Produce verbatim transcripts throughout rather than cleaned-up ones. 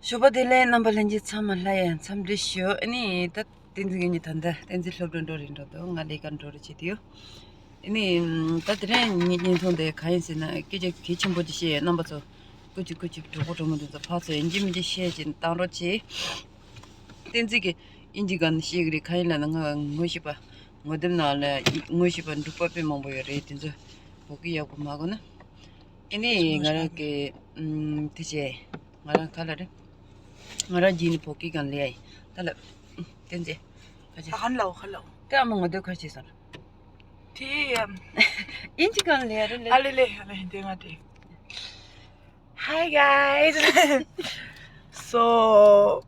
ཞོགས་པ་བདེ་ལེགས། རྣམ་པ་ལྷན་རྒྱས་ཚང་མ་ལ་ཡང་འཚམས་འདྲི་ཞུ། ཨ་ནི་ད་བསྟན་འཛིན་གྱི་ད་ལྟ་བསྟན་འཛིན་སློབ་གྲྭ་འགྲོ་རེད་འགྲོ་འདུག་ང་ལས་ཀ་འགྲོ་རེད་བྱེད་དུ་ཡོད། ཨ་ནི་ད་དེ་རིང་ངའི་བརྙན་ཐུང་དེ་གང་ཡིན་ཟེར་ན། སྐད་ཆ་གལ་ཆེན་པོ་ཅིག་བཤད་ཡོད། རྣམ་པ་ཚོ་སྐུ་མཁྱེན་སྐུ་མཁྱེན། གྲོགས་པོ་གྲོགས་མོ་དེ་ཚོ་ཕར་ཚུར་ཡིན་གཅིག་མིན་གཅིག་བཤད་ཅིག་བཏང་རོགས་བྱེད། བསྟན་འཛིན་གྱིས་དབྱིན་ཇི་སྒང་ནས་བཤད་ཀྱི་རེད། གང་ཡིན་ལབ་ན་ང་ངོ་ཤེས་པ་ངོ་དེབ་ནང་ལ་ངོ་ཤེས་པ་འབྲུག་པ་དཔེ་མང་པོ་ཡོད་རེད། དེ་ཚོ་བོད་སྐད་ཡག་པོ་མ་གོ་ན། ཨ་ནི་ང་རང་གི་ཨམ་དེ་བྱས། ང་རང་ག་ལ་རེད། ང་རང་རྗེས་ནས་བོད་སྐད་སྒང་ལས་ཡ་ཡིན། ད་ལབ། བསྟན་འཛིན། ཁ་ཆེ། ཧ་ལོ་ཧ་ལོ། དེ་ཨ་མ་ངོ་དེབ་ཁ་ཆེ་སོང་། དེ་ཨམ། དབྱིན་ཇི་སྒང་ལས་ཡ་རེད་ལབ། ཨ་ལེ་ལེ་ཨ་ལེ། དེ་ང་དེ། Hi guys. So,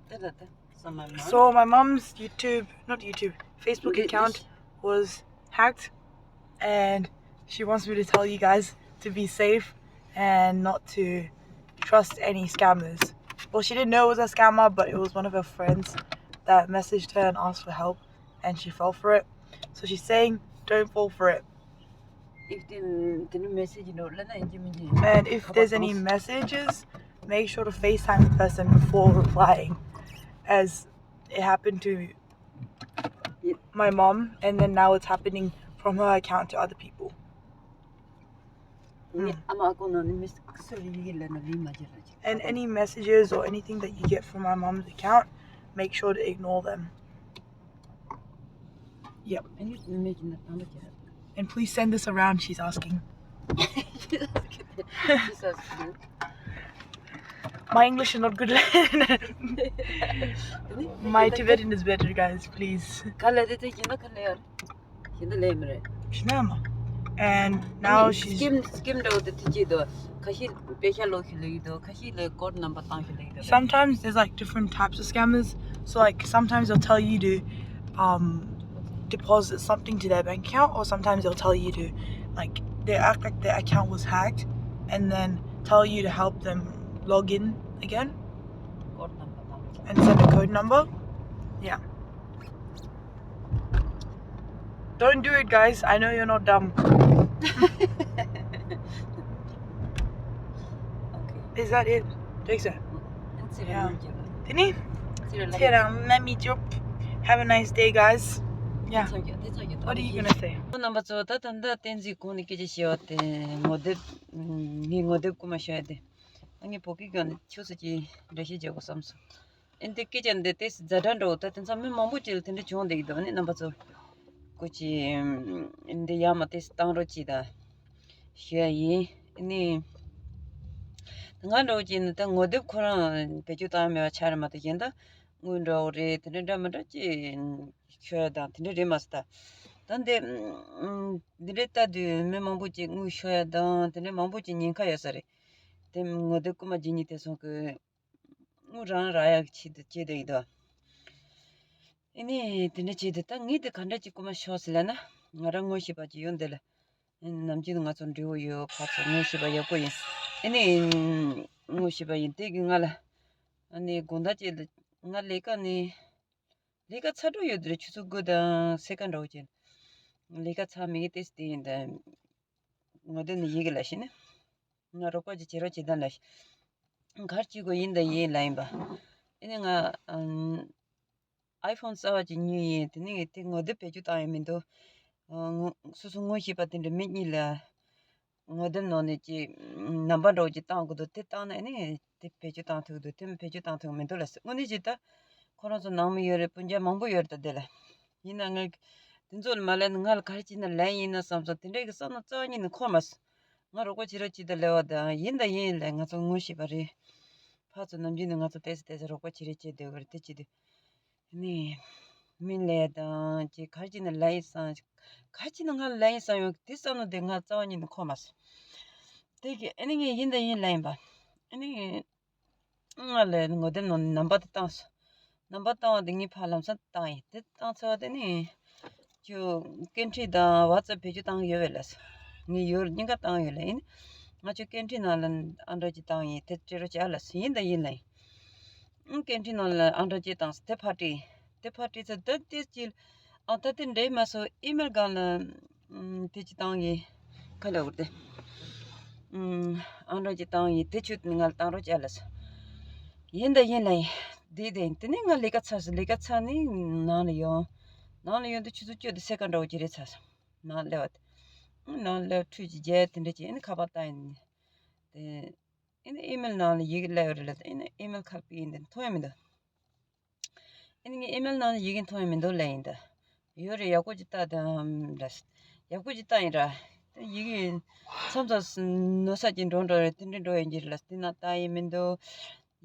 ད་ད་ད། So my mom. So my mom's YouTube, not YouTube, Facebook account was hacked, and she wants me to tell you guys to be safe and not to trust any scammers. Well, she didn't know it was a scammer, but it was one of her friends that messaged her and asked for help, and she fell for it. So she's saying, don't fall for it. If the, the message, you know, ལབ་ན་ཡིན་གཅིག་མིན་གཅིག་ཡིན། And if there's any messages, make sure to FaceTime the person before replying, as it happened to my mom, and then now it's happening from her account to other people. ཨ་མ་ཨ་ཁུ་ནང་ནས་མི་སུ་ལ་ཡི་གེ་ལབ་ན་ལན་མ་བྱེད་ར་ཅིག And any messages or anything that you get from my mom's account, make sure to ignore them. Yep. And please send this around, she's asking. My English is not good. My Tibetan is better, guys, please. ག་ལ་དེ་དེ་ཡིན་ན་ག་ལ་ཡོད། ཤིན་ཏུ་ལས་མི་རེད། ཤི་ན་མ། And now she's སི་ཀིམ་སི་ཀིམ་འདྲ་བོ་དེ་དེ་ཅི་འདུག་ཁ་ཤས་པེ་ཤ་ལོག་ཤི་ལེ་ཡི་འདུག་ཁ་ཤས་ལ་ཀོཌ་ནམ་བར་བཏང་ཤི་ལེ་ཡི་འདུག Sometimes there's like different types of scammers. So like sometimes they'll tell you to um deposit something to their bank account, or sometimes they'll tell you to like they act like their account was hacked and then tell you to help them log in again ཀོཌ་ནམ་བར་བཏང་ཤི། And send a code number. Yeah. Don't do it, guys. I know you're not dumb. Okay. Is that it? Take that. Yeah. དེ་ནི་ཁྱེད་རང་ལ་མི་འཇོབ། Have a nice day, guys. Yeah. What are you gonna say? རྣམ་པ་ཚོ། ད་ད་ལྟ་བསྟན་འཛིན་གོང་ནས་སྐད་ཆ་བཤད་པ་དེ་ངོ་དེབ། ངའི་ངོ་དེབ་རྐུ་མ་ཤོར་ཡ་དེ། ངས་བོད་སྐད་སྒང་ནས་ཁྱོད་ཚོ་ཀྱིས་འགྲེལ་བཤད་བྱེད་དགོས་བསམ་སོང་། ཨེ་འདི་སྐད་ཆ་འདི་ཏོག་ཙམ་ཛ་དྲག་འདྲ་བོ། ད་དེང་སང་མི་མང་པོ་ཅིག་ལ་དེ་འདྲ་བྱུང་བསྡད་ཀྱི་འདུག་ཨ་ནི་རྣམ་པ་ཚོ་སྐུ་མཁྱེན་འདི་ཡར་མར་ཏོག་ཙམ་བཏང་རོགས་གྱིས་དང་ཞུ་ཡ་ཡིན། ཨ་ནི་ང་འདྲ་བོ་ཅིག་ནི་ད་ངོ་དེབ་ཁོ་རང་བེད་སྤྱོད་བཏང་ཡ་མེད་པ་ཆགས་རེད་མ་གཏོགས། གཞན་ད་དངུལ་འདྲ་བོ་རེད། དེ་འདྲ་འདྲ་མི་འདྲ་ཅིག་ཤོར་ཡ་དང་དེ་འདྲ་རེད་མ་ཟད། ད་ད་འདི་འདི་འདྲ་ལྟ་དུས་མི་མང་པོ་ཅིག་དངུལ་ཤོར་ཡ་དང་དེ་འདྲ་མང་པོ་ཅིག་ཉེན་ཁ་ཡོད་ས་རེད། དེ་ངོ་དེབ་རྐུ་མ་བྱེད་མཁན་དེ་ཚོ་གི་དངུལ་རང་རག་ཡག་ཆེད་དུ་བྱས་བསྡད་ཡོད་དོ། ཨ་ནི་དེ་འདྲ་བྱས་ཏེ། ད་ངས་དེ་ག་འདྲ་ཅིག་རྐུ་མ་ཤོར་ཟེར་ལབ་ན། ང་རང་ངོ་ཤེས་པ་ཅིག་ཡོད་འདི་ལ། ནམ་རྒྱུན་ང་ཚོ་འབྲེལ་བ་ཡོད། ཕར་ཚུར་ངོ་ཤེས་པ་ཡག་པོ་ཡིན། ཨ་ནི་ངོ་ཤེས་པ་ཡིན། དེ་གིས་ང་ལ་ཨ་ནི་དགོང་དག་ཅིག་ལ་ང་ལས་ཀ་ནས་ལས་ཀ་ཚར་འགྲོ་ཡོད་དེ་རེད། ཆུ་ཚོད་དགུ་དང་ཕྱེད་ཀ་འདྲ་བོ་ཅིག་ལས་ཀ་ཚར་མི་གི་ཏོག་ཙམ་དེ་ཡིན་ད། ངོ་དེབ་ནས་ཡི་གེ་ལབ་ཤེས་ན། ང་རོགས་པ་ཅིག་བྱེད་རོགས་བྱེད་དང་ལབ་ཤེས། ག་རེ་བྱེད་དགོས་ཡིན་དང་ཡིན་ལབ་ཡིན་པ། ཨ་ནི་ང་ཨམ་ཨའི་ཕོན་གསར་པ་ཅིག་ཉོས་ཡིན། དེ་ནི་དེ་ངོ་དེབ་བེད་སྤྱོད་བཏང་ཡ་མི་འདུག་ཨ་ངོ་སོ་སོ་ངོ་ཤེས་པ་དེ་འདྲ་མི་གཉིས་ལ་ངོ་དེབ་ནང་ནས་ཅིག་ནམ་བར་འདྲ་བོ་ཅིག་བཏང་དགོས་འདུག་དེ་བཏང་ན་ཨ་ནི་དེ་བེད་སྤྱོད་བཏང་ཐུབ་འདུག་དེ་མི་བེད་སྤྱོད་བཏང་ཐུབ་མི་འདུག་ལབ་ཟེར། དངོས་གནས་ཅིག་ད་ཁོ་རང་ཚོ་ནང་མི་ཡོད་རེད། སྤུན་ཀྱག་མང་པོ་ཡོད་རེད། ད་དེ་ལ་ཡིན་ན་ང་དེ་ཚོ་ལ་མ་ལབ་ན་ང་ལ་ག་རེ་བྱས་ན་ལན་ཡིན་ན་བསམ་སོང་། དེ་འདྲའི་གི་བསམ་བློ་རྩ་བ་ཉིད་ནས་འཁོར་མ་སོང་། ང་རོགས་པ་བྱེད་རོགས་བྱེད་དང་ལབ་པ་དང་། ཡིན་དང་ཡིན་ལབ། ང་ཚོ་ངོ་ཤེས་པ་རེད། ཕར་ཚུར་ནམ་རྒྱུན་ནས་ང་ཚོ་ཏོག་ཙམ་ཏོག་ཙམ་རོགས་པ་བྱེད་རེས་བྱེད་བསྡད་ཡོད་རེད། དེ་བྱེད་དུས་ནི་མི་ལབ་དང་ཅིག་ག་རེ་བྱས་ན་ལབ་ཡིན་བསམ། ག་རེ་བྱས་ན་ང་ལབ་ཡིན་བསམ་ཡོང་། དེ་བསམ་བློ་དེ་ང་རྩ་བ་ཉིད་ནས་འཁོར་མ་སོང་། དེ་གི་ཨ་ནི་ངས་ཡིན་དང་ཡིན་ལབ་ཡིན་པ། ཨ་ནི་ང་ལ་ངོ་དེབ་ནང་ནས་ནམ་བར་དེ་བཏང་སོང་། ནམ་བར་བཏང་བ་དེ་ངས་ཕར་ལམ་སང་བཏང་ཡིན། དེ་བཏང་ཚར་བ་དེ་ནི་ཁྱོད་སྐད་འཕྲིན་དང་ཝ་ཙབ་བེད་སྤྱོད་བཏང་གི་ཡོད་པས་ལབ་སོང་། ངས་ཡོད། གཉིས་ཀ་བཏང་ཡོད་ལབ་ཡིན། ང་ཁྱོད་སྐད་འཕྲིན་ནང་ལ་ཨང་གྲངས་ཅིག་བཏང་ཡིན། དེ་སྤྲད་རོགས་བྱེད་ཨ་ལབ་སོང་། ཡིན་དང་ཡིན་ལབ་ཡིན། ཨང་སྐད་འཕྲིན་ནང་ལ་ཨང་གྲངས་ཅིག་བཏང་སོང་། དེ་ཕར་སྤྲད་ཡིན། དེ་ཕར་སྤྲད་ཚར། ད་དེ་ཅིག་ཨ་ད་དེ་འདྲ་མ་སོང་། ཨི་མེལ་སྒང་ལ་ཨམ་དེ་ཅིག་བཏང་ཡིན། ག་ལབ་དགོས་རེད་དེ། ཨམ་ཨང་གྲངས་ཅིག་བཏང་ཡིན། དེ་ཁྱོད་ང་ལ་བཏང་རོགས་བྱེད་ཨ་ལབ་སོང་། ཡིན་ད་ཡིན་ལ་ཡིན། བསྡད་དེ་ཡིན། དེ་ནས་ང་ལས་ཀ་ཚར་སོང་། ལས་ཀ་ཚར་ནས་ནང་ལ་ཡོང་། ནང་ལ་ཡོང་དུས་ཆུ་ཚོད་བཅུ་དང་ཕྱེད་ཀ་འདྲ་བོ་ཅིག་རེད་ཚར་སོང་། ནང་སླེབས་པ་དེ། ནང་སླེབས་ཁྲུས་ཅིག་བརྒྱབ། དེ་འདྲ་ཅིག་ཨ་ནི་ཁ་པར་བཏང་ཡིན། དེ་ཨ་ནི་ཨི་མེལ་ནང་ལ་ཡི་གེ་སླེབས་ཡོད་རེད་ལབ། ཨ་ནི་ཨི་མེལ་ཁ་པར་ཡིན་དེ་མཐོང་ཡ་མི་འདུག་ཨ་ནི་ངའི་ཨི་མེལ་ནང་ལ་ཡི་གེ་མཐོང་ཡ་མི་འདུག་ལབ་ཡིན་ད། ཡོད་རེད། ཡག་པོ་ཅིག་ལྟ་དང་ལབ། ཡག་པོ་ཅིག་ལྟ་ཡིན་ར། དེ་ཡི་གེ་མཚམས་མཚམས་ནོར་ས་ཅིག་འགྲོ་འགྲོ་རེད། དེ་འདྲ་འགྲོ་ཡིན་གྱི་རེད་ལབ། དེ་ན་ལྟ་ཡི་མི་འདུག་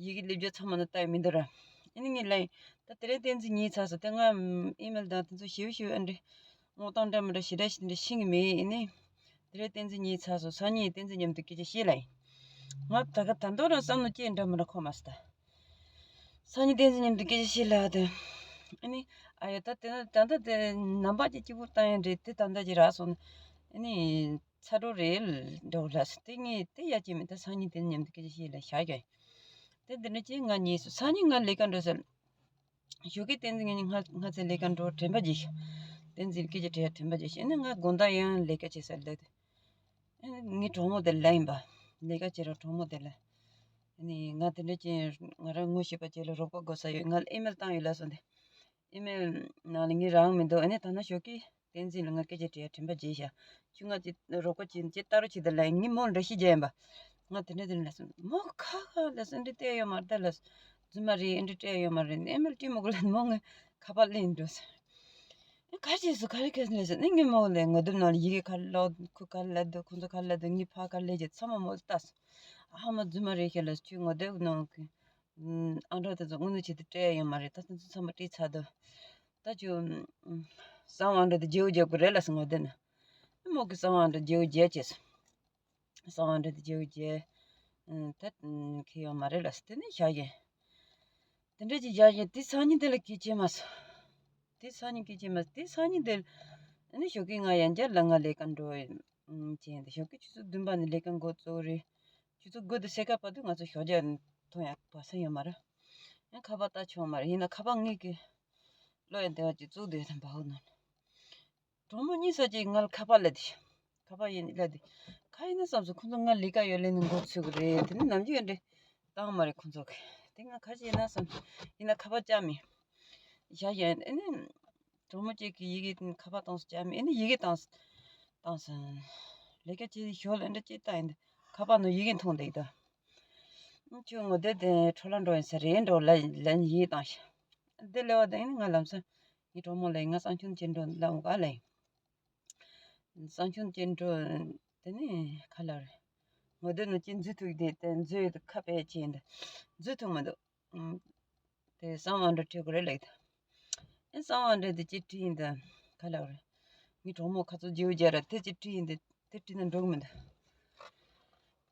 ཡི་གེ་སླེབས་རྒྱུ་ཚང་མ་ན་ལྟ་ཡི་མི་འདུག་ར། ཨ་ནི་ངས་ལབ་ཡིན། ད་དེ་རིང་བསྟན་འཛིན་ཉིད་ཚར་སོང་། དེ་ང་ཨི་མེལ་དང་དེ་ཚོ་ཞིབ་ཞིབ་ཨ་འདྲི་སྔོག་གཏོང་འདྲ་མི་འདྲ་ཞེ་དྲག་ཞིག་འདྲ་ཤེས་ཀྱི་མེད། ཨ་ནི་དེ་རིང་བསྟན་འཛིན་ཉིད་ཚར་སོང་། སང་ཉིན་བསྟན་འཛིན་མཉམ་དུ་སྐད་ཆ་བཤད་ལབ་ཡིན། ང་ད་ག་ད་མདོ་རང་བསམ་བློ་སྐྱེ་འདྲ་མི་འདྲ་འཁོར་མ་སོང་ད། སང་ཉིན་བསྟན་འཛིན་མཉམ་དུ་སྐད་ཆ་བཤད་ལབ་དུས། ཨ་ནི། ཨ་ཡ་ད་དེ་ན་ད་ལྟ་དེ་ནམ་བག་ཅིག་སྐྱིད་པོ་བཏང་ཡ་རེད། དེ་ད་ལྟ་ཅིག་རག་སོང་ན། ཨ་ནི། ཚ་དྲོ་རེད་འགྲོ་ལབ་སོང་། དེ་ངས་དེ་ཡ་ཅིག་མེད། ད་སང་ཉིན་དེ་མཉམ་དུ་སྐད་ཆ་བཤད་ལབ་བཞག་གི་ཡིན། དེ་འདི་འདྲ་ཅིག་ང་གཉིས་སུ་སང་ཉིན་ང་ལས་ཀ་འགྲོ་ཟེར། ཞོགས་ཀས་བསྟན་འཛིན་ངས་ང་ང་ཚོའི་ལས་ཀ་འགྲོ་དྲན་པ་བརྗེད་ཤག་བསྟན་འཛིན་སྐད་ཆ་དྲི་ཡ་དྲན་པ་བརྗེད་ཤག་ཨ་ནི་ང་དགོང་དག་ཡང་ལས་ཀ་བྱེད་ས་ལབ་དུས། ངའི་གྲོགས་མོ་དེ་ལ་ཡིན་པ། ལས་ཀ་བྱེད་རོགས་གྲོགས་མོ་དེ་ལ། ནི་ང་དེ་འདྲ་ཅན་ང་རང་ངོ་ཤེས་པ་ཅིག་ལ་རོགས་པ་དགོས་ས་ཡོད། ང་ལ་ཨི་མེལ་བཏང་ཡོད་ལབ་སོང་སྟེ། ཨི་མེལ་ནང་ལ་ངའི་རང་མི་འདུག་ཨ་ནི་ད་ནང་ཞོགས་ཀས་བསྟན་འཛིན་ལ་ང་སྐད་ཆ་དྲི་ཡ་དྲན་པ་བརྗེད་ཤག་ཁྱོད་ང་ཅིག་རོགས་པ་ཅིག་ཅིག་ལྟ་རོགས་བྱེད་དང་ལབ་ཡིན། ངས་མོ་ལ་འགྲེལ་བཤད་རྒྱག་ཡིན་པ། ང་དེ་འདྲ་དེ་འདྲ་ལབ་སོང་། མོ་ཁ་ཁ་ལབ་སོང་། འདི་བལྟས་ཡོད་མ་རེད་ད་ལབ་སོང་། རྫུན་མ་རེད། འདི་བལྟས་ཡོད་མ་རེད། ཨི་མེལ་བྲིས་མི་དགོས་ལབ། མོ་ངའི་ཁ་པར་ལེན་འགྲོ་སོང་། ཨེ་ག་རེ་བྱས་སོང་། ག་རེ་ག་རེ་ལབ་སོང་། ཨེ་ངས་མོ་ལ་ངོ་དེབ་ནང་ལ་ཡི་གེ་ག་རེ་ཀློག་ཁོ་ག་རེ་ལབ་འདུག་ཁོ་ཚོ་ག་རེ་ལབ་འདུག་ངས་ཕར་ག་རེ་ལབ་ཀྱི་ཚང་མ་མོ་ལ་ལྟ་སོང་། ཨ་ཧ་མ་རྫུན་མ་རེད་ཤག་ལབ་སོང་། ཁྱོད་ངོ་དེབ་ནང་གི་ཨང་གྲངས་དེ་ཚོ་དངོས་གནས་བྱས་ཏེ་སྤྲད་ཡོད་མ་རེད། ད་དེ་ཚོ་ཚང་མ་བྲིས་ཚར་འདུག་ད་ཁྱོད་གསང་བ་ཨང་གྲངས་དེ་བརྗེ་པོ་རྒྱག་དགོས་རེད་ལབ་སོང་ངོ་དེབ་ནང་། མོ་གི་གསང་བ་ཨང་གྲངས་བརྗེ་པོ་རྒྱག་བྱས་སོང་། གསང་བ་ཨང་གྲངས་དེ་བརྗེ་པོ་རྒྱག་ད་ཁེ་ཡོད་མ་རེད་ལབ་སོང་། དེ་ནས་བཞག་གི། དེ་འདྲ་ཅིག་བཞག་བཞིན་དེ་སང་ཉིན་དེ་ལ་སྐད་ཆ་མ་སོང་། དེ་སང་ཉིན་སྐད་ཆ་མ་སོང་། དེ་སང་ཉིན་དེ་ལ་ཨ་ནི་ཞོགས་ཀས་ང་ཡང་བསྐྱར་ལ་ང་ལས་ཀ་འགྲོ་ཡིན་ཅན་དེ། ཞོགས་ཀས་ཆུ་ཚོད་བདུན་པ་ནས་ལས་ཀ་འགོ་བཙུགས་རེད། ཆུ་ཚོད་དགུ་དང་ཕྱེད་ཀ་བར་དུ་ང་ཚོ་ཞོགས་ཇ་འཐུང་ཡ་བ་ས་ཡོད་མ་རེད། ཡང་ཁ་པར་ལྟ་ཆོག་མ་རེད། ཡིན་ན་ཁ་པར་ངེད་ཀྱི་བློ་ཡང་བདེ་བ་ཅིག་བཙུགས་བསྡད་ཡོད་དམ་པ་འོ་ན། གྲོགས་མོ་གཉིས་ས་ཅིག་ང་ལ་ཁ་པར་སླེབས་ཏེ། ཁ་པར་ཡིན་སླེབས་ཏེ། ག་ཡིན་ན་བསམ་སོང་། ཁོང་ཚོ་ང་ལས་ཀ་ཡོད་ལས་ནས་འགོ་ཚུགས་ཀྱི་རེད། དེ་ནི་ནམ་རྒྱུན་འདྲ་བཏང་མ་རེད་ཁོང་ཚོ་གི། དེ་ང་ག་རེ་བྱས་ན་བསམ། ཡིན་ན་ཁ་པར་བཅག་མེད། བཞག་བཞག་ཨེ་ནི། གྲོགས་མོ་གཅིག་གིས་ཡི་གེ་ཁ་པར་བཏང་སོང་། བཅག་མེད། ཨེ་ནི་ཡི་གེ་བཏང་བཏང་སོང་། ལས་ཀ་བྱེད་ཞོར་ལ་འདྲ་ཅིག་བལྟས་ཡིན། ཁ་པར་ནང་ཡི་གེ་མཐོང་བསྡད་ཡོད་ད། ཁྱོད་ངོ་དེབ་དེ་འཕྲོ་བརླག་འགྲོ་ཡིན་ས་རེད་འགྲོ་ལབ་ལབ་ཡི་གེ་བཏང་ཤག་དེ་སླེབས་པ་དང་ཨེ་ནི་ང་ལམ་སང་། ངའི་གྲོགས་མོ་ལ་ང་གསང་སྤྱོད་བྱེད་འགྲོ་ལབ་འོང་ག་ལབ་ཡིན། གསང་སྤྱོད་བྱེད་འགྲོ། དེ་ནས་ག་ལབ་རེད། ངོ་དེབ་ནང་ཅིག་འཛུལ་ཐུབ་ཀྱི་དེ་འཛུལ་ཡོད་དུ་ཁ་ཕྱེ་བྱས་འདི་འཛུལ་ཐུབ་མི་འདུག་ཨུམ། དེ་གསང་བ་འདྲ་སྤྲད་དགོས་རེད་ལབ་ཀྱི་འདུག་ཨེ་གསང་བ་འདྲ་དེ་ཅིག་བྲིས་ཡིན་ད། ག་ལབ་རེད། ངའི་གྲོགས་མོ་ཁ་ཚོ་བརྗེ་པོ་རྒྱག་ར་དེ་ཅིག་བྲིས་ཡིན་ད། དེ་བྲིས་ན་འགྲོ་གི་མི་འདུག་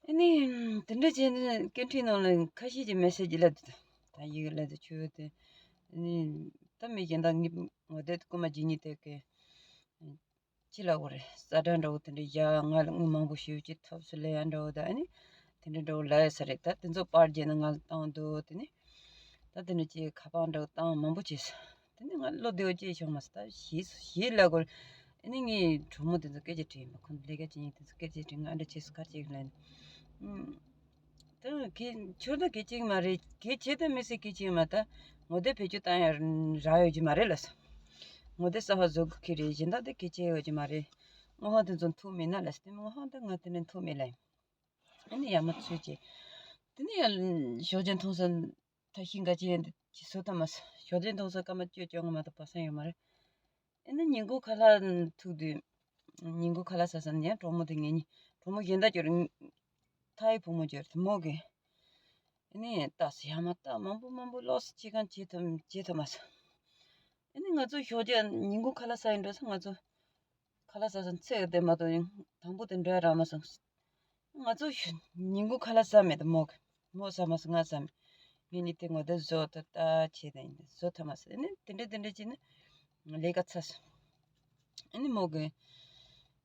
ཨ་ནི། དེ་འདྲ་བྱས་ནས་སྐད་འཕྲིན་ནང་ལ་ཁ་ཤས་ཀྱིས་མེ་སེ་ཇི་སླེབས་འདུག་ད་ཡི་གེ་སླེབས་འདུག་ཁྱོད་དེ། ཨ་ནི། ད་མི་གཞན་དག་ངའི་ངོ་དེབ་དེ་རྐུ་མ་བྱེད་མཁན་དེ་གིས། ཅི་ལབ་དགོས་རེད། གསལ་བསྒྲགས་འདྲ་བོ་དེ་འདྲ་བཞག་ང་ལ་དངུལ་མང་པོ་ཞེ་པོ་ཅིག་ཐོབ་སོང་ལབ་ཡ་འདྲ་བོ་དང་ཨ་ནི། དེ་འདྲ་འདྲ་བོ་ལབ་ཡ་ས་རེད། ད་དེ་ཚོ་པར་བརྒྱབ་ནས་ང་ལ་བཏང་འདུག་དེ་ནི། ད་དེ་འདྲ་ཅིག་ཁ་པར་འདྲ་བོ་བཏང་མང་པོ་བྱས་སོང་། དེ་ནི་ང་བློ་བདེ་བོ་ཅིག་བྱུང་མ་སོང་། ད་ཞེད་ཞེད་ལབ་དགོས་རེད། ཨ་ནི་ངའི་གྲོགས་མོ་དེ་ཚོ་སྐད་ཆ་དྲིས་ཡིན་པ། ཁོང་ཚོ་ལས་ཀ་བྱེད་མཁན་དེ་ཚོ་སྐད་ཆ་དྲིས། ང་འདྲ་བྱས་སོང་ག་ཅིག་ལབ་ནས། ཨུམ། ད་གལ་ཆེ་ད་གལ་ཆེ་གི་མ་རེད། གལ་ཆེ་ད་མི་སྲིད་གལ་ཆེ་གི་མ། ད་ངོ་དེབ་བེད་སྤྱོད་བཏང་ཡ་རག་ཡོད་ཀྱི་མ་རེད་ལབ་སོང་། ངོ་དེབ་གསར་པ་བཟོ་དགོས་ཀྱི་རེད། གཞན་དག་དེ་གལ་ཆེ་ཡོད་ཀྱི་མ་རེད། སྔོན་དཔག་དེ་ཚོ་མཐོང་མེད་ན་ལབ་སོང་། དེ་སྔོན་དཔག་ད་ང་དེ་ནས་མཐོང་མེད་ལབ་ཡིན། ཨ་ནི་ཡར་མར་ཚུར་བྱས། དེ་ནས་ཡར་ཞོགས་ཇ་འཐུང་ས་ཐབས་ཤེས་འགའ་ཅིག་ཡིན་དུས་ཅིག་བཟོ་ཐུབ་མ་སོང་། ཞོགས་ཇ་འཐུང་ས་སྐར་མ་བཅུ་བཅོ་ལྔ་མ་གཏོགས་བབས་ས་ཡོད་མ་རེད། ཨ་ནི་ཉིན་གུང་ཁ་ལག་ཐུག་དུས། ཉིན་གུང་ཁ་ལག་ཟ་ས་ནས་ཡང་གྲོགས་མོ་དེ་ངེད་གཉིས། གྲོགས་མོ་གཞན་དག་ཅིག་ཡོད་རེད། ཐའི་བུ་མོ་ཅིག་ཡོད་རེད། དེ་མོ་གིས། ཨ་ནི་ལྟ་སོང་། ཡར་མར་ལྟ། མང་པོ་མང་པོ་ལོགས་སུ་ཅི་གང་བྱེད་ཐུབ་བྱེད་ཐུབ་མ་སོང་། ཨ་ནི་ང་ཚོ་ཞོགས་ཇ་ཉིན་གུང་ཁ་ལག་ཟ་ཡི་འགྲོ་ས། ང་ཚོ་ཁ་ལག་ཟ་ས་ཚད་དེ་མ་གཏོགས་ཡང་དང་པོ་དེ་འགྲོ་ཡ་རག་མ་སོང་། ང་ཚོ་ཉིན་གུང་ཁ་ལག་ཟ་མེད་དེ་མོ་གིས། མོ་ཟ་མ་སོང་། ང་ཟ་མེད། ངེད་གཉིས་དེ་ངོ་དེབ་བཟོ་ད་ལྟ་བྱས་ད་ཡིན། བཟོ་ཐུབ་མ་སོང་། ཨ་ནི་དེ་འདྲ་དེ་འདྲ་བྱས་ནས་ལས་ཀ་ཚར་སོང་། ཨ་ནི་མོ་གིས།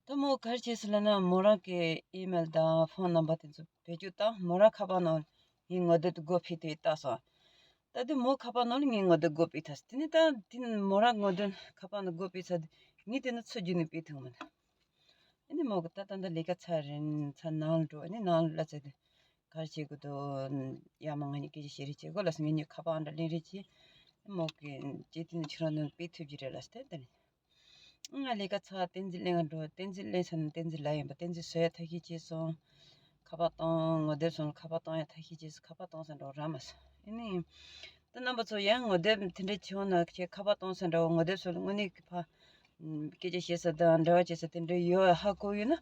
ད་མོ་ག་རེ་བྱས་སོང་ལབ་ན། མོ་རང་གི་ཨི་མེལ་དང་ཕོན་ནམ་བར་དེ་ཚོ་བེད་སྤྱོད་བཏང་། མོ་རང་ཁ་པར་ནང་ངའི་ངོ་དེབ་དེ་སྒོ་ཕྱེ་དེ་བལྟས་སོང་། ད་དེ་མོ་ཁ་པར་ནང་ལ་ངའི་ངོ་དེབ་སྒོ་ཕྱེ་ཐལ་སོང་། དེ་ནས་ད་དེ་མོ་རང་ངོ་དེབ་ཁ་པར་ནང་སྒོ་ཕྱེ་ཚར་དུས་ངས་དེ་ནས་ཚུར་རྒྱུགས་ནས་ཕྱེ་ཐུབ་མི་འདུག་ཨ་ནི་མོ་གིས་ད་ད་ལྟ་ལས་ཀ་ཚར་རན་ཚར། ནང་ལ་འགྲོ། ཨ་ནི་ནང་ལ་ལབ་ཚར་དུས། ག་རེ་བྱེད་དགོས་འདུག་ཡ་མ་ང་གཉིས་སྐད་ཆ་བཤད་རེས་བྱེད་དགོས་ལབ་སོང་། ངེད་གཉིས་ཁ་པར་འདྲ་ལེན་རེས་བྱེད། མོ་གིས་ཅི་ཐུབ་ནས་ཁྱེད་རང་ནང་སྤེལ་ཐུབ་ཀྱི་རེད་ལབ་སྟེ་དེ་ནས། ང་ལས་ཀ་ཚར་བསྟན་འཛིན་གླིང་ང་འགྲོ། བསྟན་འཛིན་གླིང་ས་ནས་བསྟན་འཛིན་ལ་ཡིན་པ། བསྟན་འཛིན་བཟོ་ཡ་ཐབས་ཤེས་བྱས་སོང་། ཁ་པར་གཏོང་ངོ་དེབ་སོང་ལ་ཁ་པར་གཏོང་ཡ་ཐབས་ཤེས་བྱས་སོང་། ཁ་པར་གཏོང་ས་འགྲོ་ར་མ་སོང་། ཨེ་ནི། ད་རྣམ་པ་ཚོ་ཡང་ངོ་དེབ་དེ་འདྲའི་བྱུང་ན་ཁྱེད་ཁ་པར་གཏོང་ས་འདྲ་བོ་ངོ་དེབ་སོང་ལ་དངོས་གནས་ཀྱི་ཕ། སྐད་ཆ་བཤད་ས་དང་འབྲེལ་བ་བྱེད་ས་དེ་འདྲ་ཡོད་ཧ་གོ་ཡོད་ན།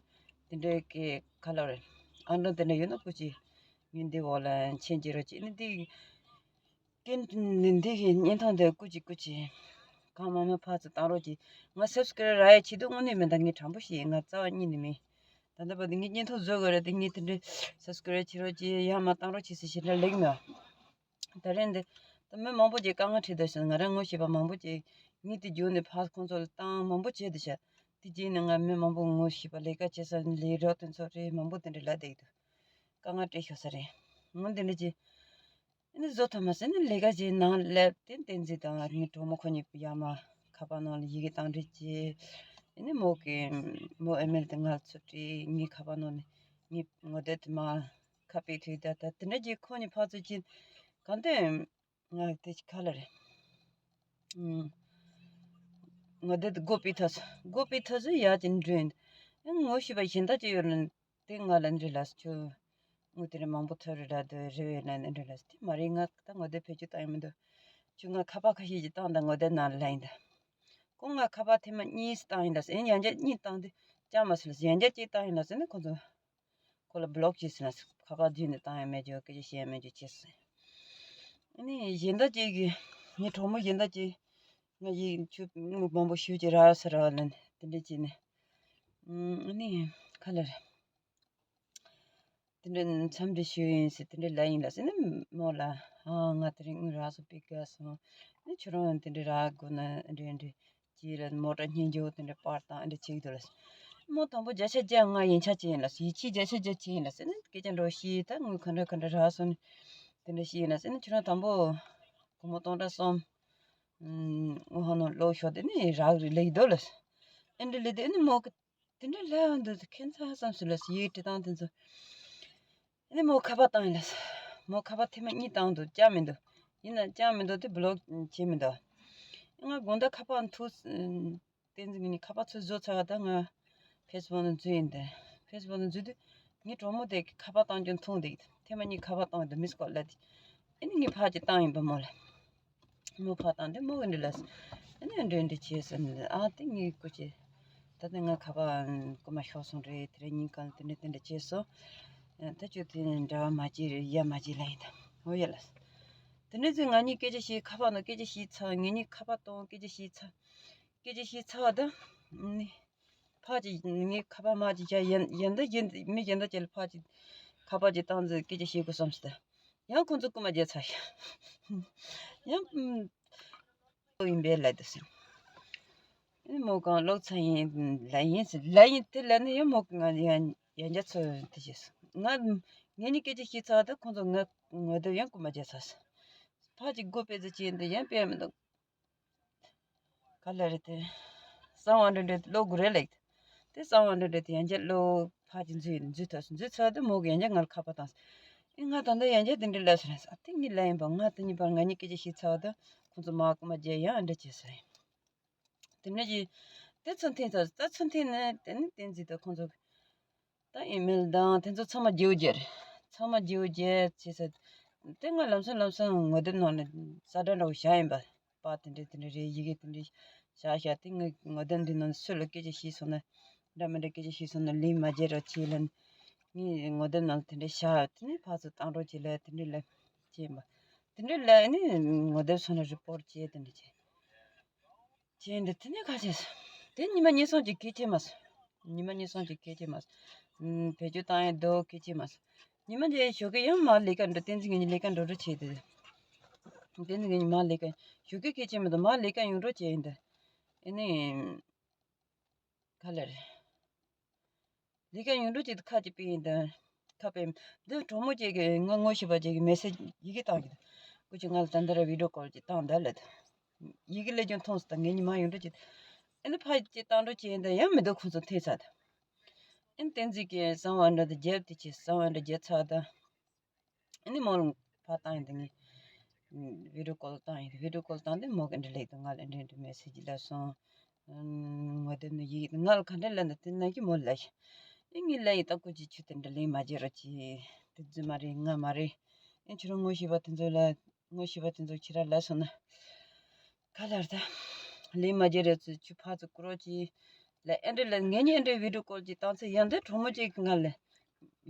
དེ་འདྲའི་གི་ག་ལབ་རེད། ཨང་གྲངས་དེ་འདྲ་ཡོད་ན་སྐུ་མཁྱེན། ངས་འདི་འོག་ལ་མཆན་རྒྱག་རོགས་གྱིས། ཨེ་ནི་འདི། ཀན་ནི་འདི་གི་བརྙན་ཐུང་འདི་སྐུ་མཁྱེན་སྐུ་མཁྱེན། གང་མང་མང་ཕར་ཚུར་བཏང་རོགས་གྱིས། ང་སབ་སི་ཀ་རབ་རག་ཡའི་ཆེད་དུ་དངོས་གནས་མིན། ད་ངས་དྲང་པོ་ཞིག་ང་རྩ་བ་ཉིད་ནས་མིན། ད་ལྟ་བར་དུ་ངས་བརྙན་ཐུང་བཟོ་དགོས་རེད་དེ། ངས་དེ་འདྲའི་སབ་སི་ཀ་རབ་བྱེད་རོགས་གྱིས། ཡར་མར་བཏང་རོགས་གྱིས་ཟེར་ཞེ་དྲག་ལེགས་མེད། ད་རེས་འདི་ད་མི་མང་པོ་ཅིག་དཀའ་ངལ་འཕྲད་འདུག་ཟེར། ང་རང་ངོ་ཤེས་པ་མང་པོ་ཅིག་ངས་དེ་བརྒྱུད་ནས་ཕར་ཁོང་ཚོ་ལ་བཏང་མང་པོ་བྱས་འདུག་ཤག་དེ་རྗེས་ནས་ང་མི་མང་པོ་ངོ་ཤེས་པ་ལས་ཀ་བྱེད་ས་ལས་རོགས་དེ་ཚོ་རེད། མང་པོ་དེ་འདྲ་ལབ་བསྡད་ཀྱི་འདུག་དཀའ་ངལ་འཕྲད་ཤོར་ས་རེད། ངོ་དེ་འདྲ་ཅིག་ཨ་ནི་བཟོ་ཐུབ་མ་སོང་། ཨ་ནི་ལས་ཀ་བྱེད་ནང་སླེབས་ཏེ་བསྟན་འཛིན་དང་ངའི་གྲོགས་མོ་ཁོ་གཉིས་ཡར་མར་ཁ་པར་ནང་ལ་ཡི་གེ་བཏང་རེས་བྱས། ཨ་ནི་མོ་གིས་མོ་ཨི་མེལ་དེ་ང་ལ་ཚུར་སྤྲད། ངའི་ཁ་པར་ནང་ནས་ངའི་ངོ་དེབ་དེ་མར་ཁ་སྤེལ་ཐུབ། ད་ད་དེ་འདྲ་ཅིག་ཁོ་གཉིས་ཕར་ཚུར་ཕྱིན་གང་ལྟར་ང་དེ་ཅིག་ག་ལབ་རེད། ངོ་དེབ་དེ་སྒོ་ཕྱེ་ཐུབ་སོང་། སྒོ་ཕྱེ་ཐུབ་སོང་། ཡར་ཅིག་འགྲོ་ཡིན། ཨ་ངོ་ཤེས་པ་གཞན་དག་ཅིག་ཡོད་རེད། དེ་ང་ལ་འདྲི་ལ་སོང་། ཁྱོད་དངུལ་དེ་རིང་མང་པོ་ཐོབ་རེད་ལབ་འདུག་རེད་བས་ན་ནི་འདྲི་ལ་སོང་། དེ་མ་རེད། ང་ད་ངོ་དེབ་བེད་སྤྱོད་བཏང་ཡོད་མི་འདུག་ཁྱོད་ང་ཁ་པར་ཁ་ཤས་ཅིག་བཏང་དང་ངོ་དེབ་ནང་ལ་ཡིན་ད། ཁོ་ང་ཁ་པར་ཐེངས་མ་གཉིས་བཏང་ཡིན་ལ་སོང་། ཡང་བསྐྱར་གཉིས་བཏང་དུས་བཅར་མ་སོང་ལ་སོང་། ཡང་བསྐྱར་གཅིག་བཏང་ཡིན་ལ་སོང་ནི་ཁོ་ཚོ་ཁོ་ལ་བི་ལོག་བྱས་སོང་ལ་སོང་། ཁ་པར་བརྒྱུད་ནས་བཏང་ཡང་མེད་རྒྱུ། སྐད་ཆ་བཤད་ཡང་མེད་རྒྱུ་བྱས་སོང་། ཨ་ནི་གཞན་དག་ཅིག་གིས་ངའི་གྲོགས་མོ་གཞན་དག་ཅིག་ང་ཡིས་ཁྱོད་དངུལ་མང་པོ་ཞུ་ཅིག་རག་ས་རག་ལབ་ནས་དེ་འདྲ་བྱས་ནས། ཨ་ནི་ག་ལབ་རེད། དེ་འདྲ་འཚམས་འདྲི་ཞུ་ཡིན་ཟེར་དེ་འདྲ་ལབ་ཡིན་ལ་སོང་ནི་མོ་ལ། ཨ་ང་དེ་རིང་དངུལ་རག་སོང་། དཔེ་དགའ་སོང་། ཨ་ནི་ཁྱོད་རང་དེ་འདྲ་རག་དགོས་ན་འདྲ་འདྲ་ཅིག་ལ་མོ་ཊ་སྙན་ཇོ་དེ་འདྲ་པར་བཏང་འདྲ་བྱེད་ཀྱི་འདུག་ལ་སོང་། མོ་དང་པོ་བརྒྱ་ཆ་བརྒྱ་ང་ཡིན་ཆ་བྱེད་ཡིན་ལ་སོང་། ཡིད་ཆེས་བརྒྱ་ཆ་བརྒྱ་བྱེད་ཡིན་ལ་སོང་ནི། སྐད་ཆ་འདྲ་བཤད་ད་དངུལ་ག་འདྲ་ག་འདྲ་རག་སོང་ནི་དེ་འདྲ་བཤད་ཡིན་ལ་སོང་ནི། ཁྱོད་རང་དང་པོ་སྒོར་མོ་སྟོང་ཕྲག་གསུམ་དངུལ་ཁང་ནང་སློག་ཤོག་དེ་ནི་རག་རེད་ལབ་ཀྱི་འདུག་ལ་སོང་། ཨེ་འདྲ་ལབ་དུས་ཨ་ནི་མོ་གི་དེ་འདྲ་ལབ་ཡོང་དུས་ཁྱད་མཚར་བསམ་སོང་ལ་སོང་། ཡིག་འབྲི་སྟངས་དེ་ཚོ། ཨ་ནི་མོ་ཁ་པར་བཏང་ཡིན་ལ་སོང་། མོ་ཁ་པར་ཐེངས་མ་གཉིས་བཏང་འདུག་བཅར་མི་འདུག་ཡིན་ན་བཅར་མི་འདུག་དེ་བི་ལོག་བྱས་མི་འདུག་ང་དགོང་དག་ཁ་པར་འཐུ། བསྟན་འཛིན་གྱི་ནི་ཁ་པར་ཚུར་བཟོ་ཚར་བ་དང་ང་ཕེ་སི་བུག་ནང་འཛུལ་ཡིན་ཏེ། ཕེ་སི་བུག་ནང་འཛུལ་དུས་ངའི་གྲོགས་མོ་དེ་གི་ཁ་པར་བཏང་རྒྱུ་མཐོང་དེ་ཐེངས་མ་གཉིས་ཁ་པར་བཏང་དེ་མིས་ཀོལ་ལབ་དེ། ཨ་ནི་ངས་ཕར་ཅིག་བཏང་ཡིན་པ་མོ་ལ། མོ་ཕར་བཏང་དེ་མོ་གི་འདྲི་ལ་སོང་། ཨ་ནི་འདྲི་འདྲི་བྱས་སོང་། ཨ་དེ་ངའི་སྐུ་མཁྱེན། ད་ལྟ་ང་ཁ་པར་རྐུ་མ་ཤོར་སོང་རེད། དེ་རིང་ཉིན་གང་དེ་འདྲ་དེ་འདྲ་བྱས་སོང་། ད་ཁྱོད་དེ་འབྲེལ་བ་མ་བྱེད་རེད། ཡ་མ་བྱེད་ལབ་ཡིན་ད། འོ་ཡ་ལ་སོང་། དེ་འདྲ་ཚོས་ང་གཉིས་སྐད་ཆ་བཤད། ཁ་པར་ནང་སྐད་ཆ་བཤད་ཚར། ངེད་གཉིས་ཁ་པར་གཏོང་སྐད་ཆ་བཤད་ཚར། སྐད་ཆ་བཤད་ཚར་བ་དང་། ནི། ཕར་ཅིག་ངས་ཁ་པར་མར་ཅིག་བཞག་གཞན་གཞན་དག་གཞན་མི་གཞན་དག་ཅིག་ལ་ཕར་ཅིག་ཁ་པར་ཅིག་བཏང་ཚེ་སྐད་ཆ་བཤད་དགོས་བསམ་སོང་། ད་ཡང་ཁོང་ཚོ་རྐུ་མ་བརྒྱབ་ཚར་ཤག་ཡང་ཨུམ། ཡིན་པས་ལབ་འདུག་ཟེར། ཨེ་མོ་གང་ལོག་ཚར་ཡིན་ལབ་ཡིན་ཟེར་ལབ་ཡིན་དེ་ལབ་ནས་ཡང་མོ་གང་ཡང་ཡང་རྒྱ་ཚོ་དེ་བྱས་སོང་། ང་ངེད་གཉིས་སྐད་ཆ་བཤད་ཚར་ད་ཁོང་ཚོ་ང་ངོ་དེབ་ཡང་རྐུ་མ་བརྒྱབ་ཚར་སོང་། ཕར་ཅིག་སྒོ་ཕྱེ་ཚེ་ཅི་ཡིན་དེ་ཡང་དཔེ་མི་འདུག་ག་ལ་རེད་དེ། གསང་བ་འདྲ་འདྲ་ཀློག་དགོས་རེད་ལེགས། དེ་གསང་བ་འདྲ་འདྲ་དེ་ཡང་བསྐྱར་ཀློག་ཕར་གྱི་འཛུལ་འཛུལ་ཐུབ་སོང་། འཛུལ་ཚར་དུས་མོ་གིས་ཡང་བསྐྱར་ང་ལ་ཁ་པར་བཏང་སོང་། ཨེ་ང་ད་ལྟ་ཡང་བསྐྱར་དེ་འདྲ་ལབ་སོང་རེད། ཨ་དེ་ངས་ལབ་ཡིན་པ། ང་དེ་གཉིས་བར་ང་གཉིས་སྐད་ཆ་བཤད་ཚར་བ་དང་ཁོང་ཚོ་མར་རྐུ་མ་བརྒྱབ་ཡང་འདྲ་བྱས་སོང་རེད། དེ་འདྲ་ཅིག་དེ་ཚུར་འཐེན་ཚར། ད་ཚུར་འཐེན་ནས་དེ་ནི་བསྟན་འཛིན་དང་ཁོང་ཚོ། ད་ཨི་མེལ་དང་དེ་ཚོ་ཚང་མ་བརྗེ་པོ་བརྒྱབ་རེད། ཚང་མ་བརྗེ་པོ་བརྒྱབ་བྱས་ཚར། དེ་ང་ལམ་སང་ལམ་སང་ངོ་དེབ་ནང་ལ་གསལ་བསྒྲགས་འདྲ་བོ་བཞག་ཡིན་པ། པར་དེ་འདྲ་དེ་འདྲ་རེད། ཡི་གེ་དེ་འདྲ་བཞག་བཞག་དེ་ངའི་ངོ་དེབ་འདི་ནང་སུ་ལ་སྐད་ཆ་བཤད་སོང་ན། འདྲ་མི་འདྲ་སྐད་ཆ་བཤད་སོང་ན་ལན་མ་བརྗེད་རོགས་བྱེད་ལབ་ནས། ངའི་ངོ་དེབ་ནང་ལ་དེ་འདྲ་བཞག་དེ་ནས་ཕར་ཚུར་བཏང་རོགས་བྱེད་ལབ་དེ་འདྲ་ལབ་བྱས་ཡིན་པ། དེ་འདྲ་ལབ་ནས་ངོ་དེབ་སོང་ན་རི་པོར་བྱས་དེ་འདྲ་བྱས། བྱས་འདི་དེ་ནས་ཁ་ཤས་སོང་། དེ་ཉི་མ་གཉིས་གསུམ་ཅིག་སྐད་ཆ་མ་སོང་། ཉི་མ་གཉིས་གསུམ་ཅིག་སྐད་ཆ་མ་སོང་། ཨུམ། བེད་སྤྱོད་བཏང་ཡས་འདུག་སྐད་ཆ་མ་སོང་། ཉི་མ་དེ་ཞོགས་ཀས་ཡང་མར་ལས་ཀ་འགྲོ། བསྟན་འཛིན་གྱི་ལས་ཀ་འགྲོ་འགྲོ་བྱས་ཏེ། བསྟན་འཛིན་གྱི་མར་ལས་ཀ་ཞོགས་ཀས་སྐད་ཆ་མི་འདུག་མར་ལས་ཀ་ཡོང་འགྲོ་བྱས་ཡིན་ད། ཨེ་ནི། ག་ལ་རེད། ལས་ཀ་ཡོང་འགྲོ་བྱས་ཏེ་ཁ་ཅིག་པའི་ཡིན་ད། ཁ་པའི་འདི་གྲོགས་མོ་ཅིག་གིས་ང་ངོ་ཤེས་པ་ཅིག་གིས་མེ་སེ་ཇི་ཡི་གེ་བཏང་གི་འདུག་སྐུ་མཁྱེན་ང་ལ་ད་འདི་ར་བི་ཌི་ཡོ་ཀོལ་ཅིག་བཏང་ད་ལབ་ད། ཡི་གེ་ལས་ཀྱང་མཐོང་སོང་། ད་ངས་ཉི་མ་ཡོང་འགྲོ་བྱས། ཨེ་ནི་ཕར་ཅིག་བཏང་འགྲོ་བྱས་ཡིན་ད་ཡང་མི་འདུག་ཁོང་ཚོ་འཐེན་ཚར་ད། ཨེ་ནི་བསྟན་འཛིན་གྱིས་གསང་བ་འདྲ་དེ་བརྒྱབ་དེ་བྱས། གསང་བ་འདྲ་བརྒྱབ་ཚར་ད། ཨ་ནི་མོ་ལ་ཕར་བཏང་ཡིན་དུས་ངས་བི་ཌི་ཡོ་ཀོལ་བཏང་ཡིན། བི་ཌི་ཡོ་ཀོལ་བཏང་དུས་མོ་གིས་འདི་ལབ་འདུག་ང་ལ་འདི་འདྲ་མེ་སེ་ཇི་སླེབས་སོང་། ངོ་དེབ་ནང་ཡིག་ང་ལ་ག་འདྲ་སླེབས་འདུག་དེ་ནང་གི་མོ་ལ་ལབ་ཡིན། ཨེ་ངས་ལབ་ཡིན། ད་སྐུ་མཁྱེན་ཁྱོད་དེ་འདྲ་ལན་མ་བརྗེད་རོགས་གྱིས། དེ་རྫུན་མ་རེད། ང་མ་རེད། ཨེ་ཁྱོད་རང་ངོ་ཤེས་པ་དེ་ཚོ་ལ་ངོ་ཤེས་པ་དེ་ཚོ་ཁྱེད་རང་ལབ་སོང་ན། ག་ལེར་ད་ལན་མ་བརྗེད་རོགས་གྱིས། ཁྱོད་ཕར་ཚུར་སྐུ་རོགས་གྱིས་ལབ། ཨེ་འདྲ་ལབ། ངེད་གཉིས་ཨེ་འདྲ་བི་ཌི་ཡོ་ཀོལ་གྱིས་བཏང་ཚེ་ཡང་འདི་གྲོགས་མོ་གཅིག་གིས་ང་ལ་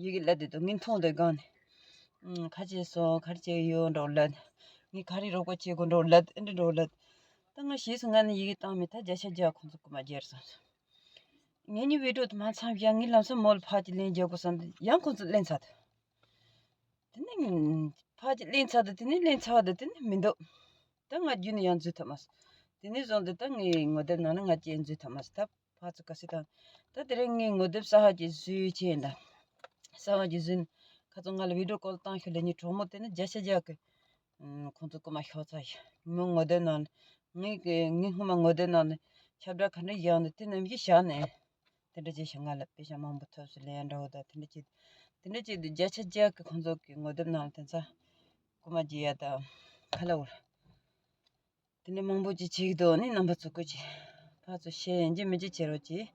ཡི་གེ་ལབ་བསྡད་འདུག་ངས་མཐོང་འདུག་སྒང་ནས། ཁ་ཆེ་སོང་། ག་རེ་བྱས་ཡོད་འགྲོ་ལབ། ངས་ག་རེ་རོགས་པ་བྱེད་དགོས་འགྲོ་ལབ། ཨེ་འདྲ་འགྲོ་ལབ། ད་ང་ཞེས་སུ་ང་ནི་ཡི་གེ་བཏང་མེད། ད་བརྒྱ་ཆ་བརྒྱ་ཁོང་ཚོ་སྐུ་མ་བརྗེད་སོང་། ངེད་གཉིས་བི་ཌི་ཡོ་དེ་མ་ཚང་བཞག་ངས་ལམ་སང་མོ་ལ་ཕར་གྱི་ལན་རྒྱག་དགོས་བསམ་དུས་ཡང་ཁོང་ཚོ་ལན་ཚ་འདུག་དེ་ནས་ཕར་གྱི་ལན་ཚ་དུས་དེ་ནས་ལན་ཚ་བ་དུས་དེ་ནས་མི་འདུག་ད་ང་རྒྱུན་ནས་ཡང་འཛུལ་ཐུབ་མ་སོང་། དེ་ནས་བཟུང་སྟེ་ད་ངའི་ངོ་དེབ་ནང་ན་ང་གཅིག་འཛུལ་ཐུབ་མ་སོང་། ད་ཕར་ཚུར་ག་ཚོད་བཏང་། ད་དེ་རིང་ངའི་ངོ་དེབ་གསར་པ་ཅིག་བཟོས་བྱས་ཡིན་ད། གསར་པ་ཅིག་བཟོས་ནས་ཁ་ཚོ་ང་ལ་བི་ཌི་ཡོ་ཀོལ་བཏང་ཤོག་ལབ། ངའི་གྲོགས་མོ་དེ་ནི་བརྒྱ་ཆ་བརྒྱ་གི་ཁོང་ཚོ་རྐུ་མ་ཤོར་ཚར་ཡོད། མོའི་ངོ་དེབ་ནང་ནས་ངའི་ངའི་སྔོན་མ་ངོ་དེབ་ནང་ནས་ཁྱབ་བསྒྲགས་ག་འདྲ་བཞག་འདུག་དེ་རྣམས་ཀྱིས་བཞག་ནས། དེ་འདྲ་བྱས་ཤིང་ང་ལ་དཔེ་ཆ་མང་པོ་ཐོབ་སོང་ལབ་ཡ་འདྲ་བོ་དང་། དེ་འདྲ་བྱས་དེ་འདྲ་བྱས་དུས་བརྒྱ་ཆ་བརྒྱ་གི་ཁོང་ཚོ་གི་ངོ་དེབ་ནང་ལ་དེ་ཚོ་རྐུ་མ་བྱེད་ཡ་དང་ག་ལ་འོར། དེ་འདྲ་མང་པོ་ཅིག་བྱེད་ཀྱི་འདུག་ཨ་ནི་རྣམ་པ་ཚོ་སྐུ་མཁྱེན་ཕར་ཚུར་བཤད་ཡིན་གཅིག་མིན་གཅིག་བྱེད་རོགས་གྱིས།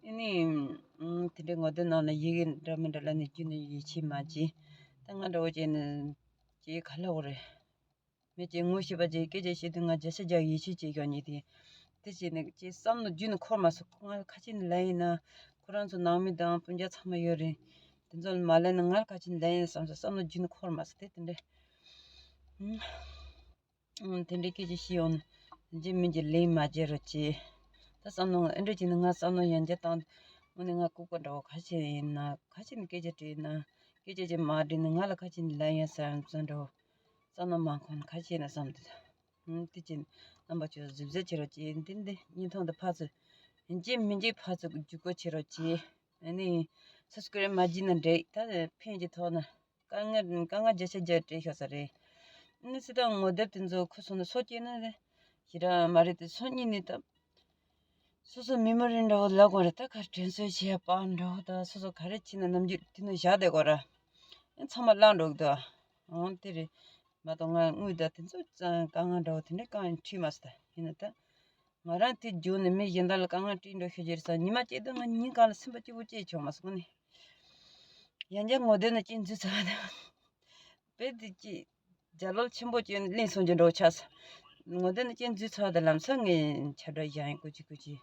ཨ་ནི་དེ་འདྲའི་ངོ་དེབ་ནང་ལ་ཡི་གེ་འདྲ་མི་འདྲ་ལབ་ནས་རྒྱུན་ནས་ཡིད་ཆེས་མ་བྱེད། ད་ང་འདྲ་བོ་བྱས་ནས་ཅིག་ག་ལ་འོར་རེད། མི་གཅིག་ངོ་ཤེས་པ་ཅིག་སྐད་ཆ་བཤད་དུས་ང་བརྒྱ་ཆ་བརྒྱ་ཡིད་ཆེས་བྱེད་ཀྱང་ཉེ་དེ། དེ་བྱས་ནས་ཅིག་བསམ་བློ་རྒྱུན་ནས་འཁོར་མ་སོང་། ཁོ་ང་ཁ་ཆེ་ནས་ལབ་ཡིན་ན། ཁོ་རང་ཚོ་ནང་མི་དང་སྤུན་ཀྱག་ཚང་མ་ཡོད་རེད། དེ་ཚོ་ལ་མ་ལབ་ན་ང་ཁ་ཆེ་ནས་ལབ་ཡིན་བསམ་སོང་། བསམ་བློ་རྒྱུན་ནས་འཁོར་མ་སོང་། དེ་དེ་འདྲ། ཨང་། དེ་འདྲའི་སྐད་ཆ་བཤད་ཡོང་ན་རྗེས་མི་གཅིག་ལན་མ་བརྗེད་རོགས་གྱིས། ད་བསམ་བློ་ཨེ་འདྲ་བྱས་ནས་ང་བསམ་བློ་ཡང་བསྐྱར་བཏང་། དངོས་གནས་ང་ལྐུགས་པ་འདྲ་བོ་ཁ་ཆེ་ཡིན་ན། ཁ་ཆེ་ནས་སྐད་ཆ་དྲིས་ན། སྐད་ཆ་ཅིག་མ་དྲིས་ན་ང་ལ་ཁ་ཆེ་ནས་ལབ་ཡིན་བསམ་བསམ་འདྲ་བོ། བསམ་བློ་མ་འཁོར་ན་ཁ་ཆེ་ན་བསམ་འདུག་ཨང་། དེ་ཅིག་རྣམ་པ་ཚོས་གཟབ་གཟབ་བྱེད་རོགས་གྱིས། འདི་འདི་བརྙན་ཐུང་འདི་ཕར་ཚུར་རྗེས་མི་འཇིག་ཕར་ཚུར་བརྒྱུད་སྐུར་བྱེད་རོགས་གྱིས། ཨ་ནི་སབ་སི་ཀ་རབ་མ་བྱས་ན་འགྲིག་ད་ཕན་གྱི་ཐོག་ན། དཀའ་ངལ་དཀའ་ངལ་བརྒྱ་ཆ་བརྒྱ་སྤྲད་ཤོག་ས་རེད། ཨ་ནི་སི་ཏང་ངོ་དེབ་དེ་ཚོ་ཁུ་སོང་ན་སོ་སྐྱེས་ན་རེད། ཞེ་དྲག་མ་རེད་དེ་སོ་གཉིས་ནི་ད། སོ་སོ་མི་མོ་རི་འདྲ་བོ་ལབ་དགོས་རེད། ད་ག་རེ་དྲན་གསོ་བྱེད་ཡ་པ་འདྲ་བོ་ད་སོ་སོ་ག་རེ་བྱས་ན་ནམ་རྒྱུན་དེ་ནས་བཞག་བསྡད་དགོས་ར། ཨེ་ཚང་མ་བརླག་འགྲོ་གི་འདུག་ཨང་། དེ་རེད། མ་གཏོགས་ང་དངུལ་ད་དེ་ཚོ་ཙང་དཀའ་ངལ་འདྲ་བོ་དེ་འདྲའི་དཀའ་ངལ་འཕྲད་མ་སོང་། ད་ཡིན་ན་ད་ང་རང་དེ་བརྒྱུད་ནས་མི་གཞན་དག་ལ་དཀའ་ངལ་སྤྲད་འགྲོ་ཤོད་ཀྱི་རེད་བསམ། ཉི་མ་གཅིག་ད་ང་ཉིན་གང་ལ་སེམས་པ་སྐྱིད་པོ་སྐྱེས་བྱུང་མ་སོང་ནི། ཡང་བསྐྱར་ངོ་དེབ་ནང་ཅིག་འཛུལ་ཚར་བ་དང་། དཔེ་དེ་ཅིག་རྒྱ་ལོ་ཆེན་པོ་ཅིག་གླེང་སོང་རྒྱུ་འདྲ་བོ་ཆགས་སོང་། ངོ་དེབ་ནང་ཅིག་འཛུལ་ཚར་བ་དང་ལམ་སང་ངས་ཁྱབ་བསྒྲགས་བཞག་ཡིན། སྐུ་མཁྱེན་སྐུ་མཁྱེན།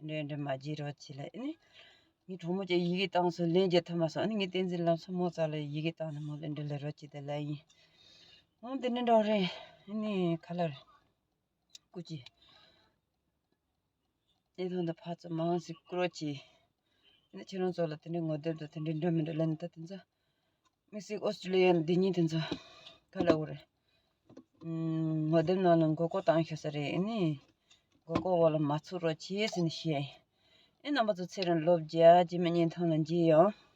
འདྲ་འདྲ་མ་བྱེད་རོགས་གྱིས་ལབ་ནི། ངའི་གྲོགས་མོ་ཅིག་ཡི་གེ་བཏང་སོང་། ལན་རྒྱག་ཐུབ་མ་སོང་། ཨ་ནི་ངས་བསྟན་འཛིན་ལམ་སང་མོ་རྩ་ལ་ཡི་གེ་བཏང་ནས་མོ་ལ་འདི་ལ་རོགས་གྱིས་དེ་ལབ་ཡིན། འོ་འདི་འདྲ་འདྲ་བོ་རེད། ཨ་ནི་ག་ལ་རེད། སྐུ་མཁྱེན། བརྙན་ཐུང་འདི་ཕར་ཚུར་མང་ཙམ་སྐུ་རོགས་གྱིས། ཨ་ནི་ཁྱེད་རང་ཚོ་ལ་དེ་འདྲའི་ངོ་དེབ་དང་དེ་འདྲའི་འདྲ་མི་འདྲ་ལབ་ནས་ད་དེ་ཚོ། དམིགས་བསལ་ཨོ་སི་ཀྲི་ལི་ཡའི་འདི་གཉིས་དེ་ཚོ་ག་ལ་འོ་རེད། ཨུམ། ངོ་དེབ་ནང་ལ་མགོ་སྐོར་བཏང་ཤོག་ས་རེད། ཨ་ནི་མགོ་སྐོར་འོག་ལ་མ་ཚུད་རོགས་གྱིས་ཟེར་ནས་བཤད་ཡིན། ཨེ་རྣམ་པ་ཚོ་ཚེ་རིང་ལོ་བརྒྱ། རྗེས་མའི་བརྙན་ཐུང་ལ་མཇལ་ཡོང་།